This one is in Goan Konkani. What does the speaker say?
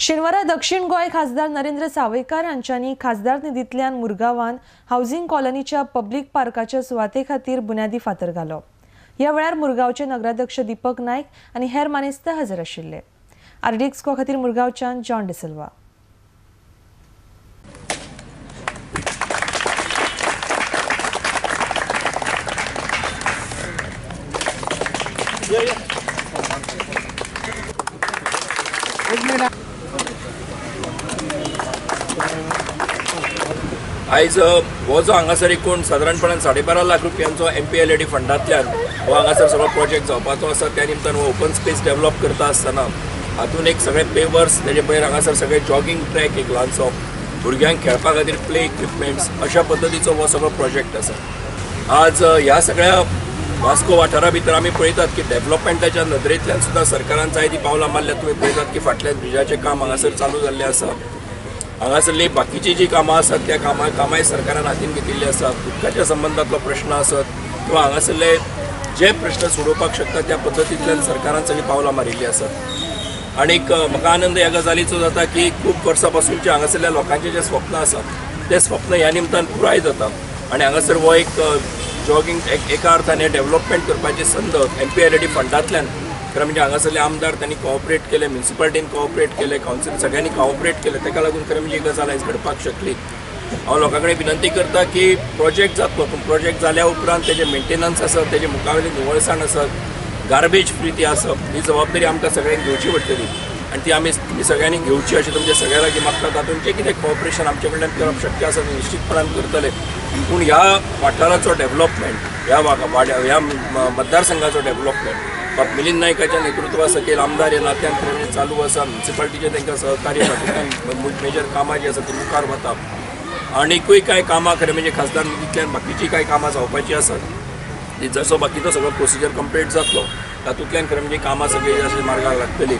शेनवारा दक्षिण गोंय खासदार नरेंद्र सावयकार हांच्यांनी खासदार निधींतल्यान मुरगांवान हावसिंग कॉलनीच्या पब्लिक पार्काच्या सुवाते खातीर बुन्यादी फातर घालो. ह्या वेळार मुरगांवचे नगराध्यक्ष दीपक नायक आनी हेर मानेस्त हजर आशिल्ले. आरडीएक्स खातीर मुरगांवच्यान जॉन डिसिल्वा. आयज हो जो हांगासर एकूण सादारणपणान 12.5 लाख रुपयांचो MPLAD फंडांतल्यान हो हांगासर सगळो प्रोजेक्ट जावपाचो आसा. त्या निमतान हो ओपन स्पेस डेव्हलप करता आसतना हातून एक सगळे पेवर्स, तेजे भायर हांगासर सगळे जॉगिंग ट्रॅक एक ल्हानसो, भुरग्यांक खेळपा खातीर प्ले इक्विपमेंट्स, अशा पद्दतीचो हो सगळो प्रोजेक्ट आसा. आज ह्या सगळ्या वास्को वाठारा भितर आमी पळयतात की डेव्हलपमेंटाच्या नदरेंतल्यान सुद्दां सरकारान जाय ती पावलां मारल्यात. तुमी पळयतात की फाटल्यान ब्रिजाचें काम हांगासर चालू जाल्लें आसा. हांगासरली बाकीची जी कामां आसात त्या कामांय सरकारान हातीन घेतिल्ली आसा. उदकाच्या संबंदांतलो प्रश्न आसत किंवा हांगासरले जे प्रश्न सोडोवपाक शकता त्या पद्दतींतल्यान सरकारान सगळीं पावलां मारिल्लीं आसात. आनीक म्हाका आनंद ह्या गजालीचो जाता की खूब वर्सां पासूनचे हांगासरल्या लोकांचें जें स्वप्न आसा तें स्वप्न ह्या निमतान पुराय जाता. आनी हांगासर हो एक जॉगिंग एका अर्थान हें डेव्हलपमेंट करपाची संद MPLAD फंडांतल्यान खरें म्हणजे हांगासरले आमदार त्यांनी कॉपरेट केले, म्युनिसिपालिटीन कॉपरेट केले, कावन्सिल सगळ्यांनी कॉपरेट केलें, ताका लागून खरें म्हणजे ही गजाल आयज घडपाक शकली. हांव लोकां कडेन विनंती करता की प्रोजेक्ट जातलो, पूण प्रोजेक्ट जाल्या उपरांत तेजें मेंटेनन्स आसत, तेजे मुखावेली निवळसाण आसत, गार्बेज फ्री ती आसप, ही जबाबदारी आमकां सगळ्यांक घेवची पडटली आनी ती आमी सगळ्यांनी घेवची अशें तुमच्या सगळ्या लागीं मागता. तातूंत जें कितें कॉपरेशन आमचे कडल्यान करप शक्य आसा तें निश्चितपणान करतले. पूण ह्या वाठाराचो डेव्हलपमेंट, ह्या मतदारसंघाचो डेव्हलपमेंट मिलिंद नायकाच्या नेतृत्वा सकयल आमदार ह्या नात्यान खरें चालू आसा. म्युनिसिपालिटीचें तांकां सहकार्य, तातूंतल्यान मेजर कामां जीं आसा ती मुखार वता. आनीकूय कांय कामां खरें म्हणजे खासदार निधींतल्यान बाकीचीं कांय कामां जावपाचीं आसात ती जसो बाकीचो सगळो प्रोसिजर कंप्लीट जातलो तातूंतल्यान खरें म्हणजे कामां सगळीं अशें मार्गाक लागतलीं.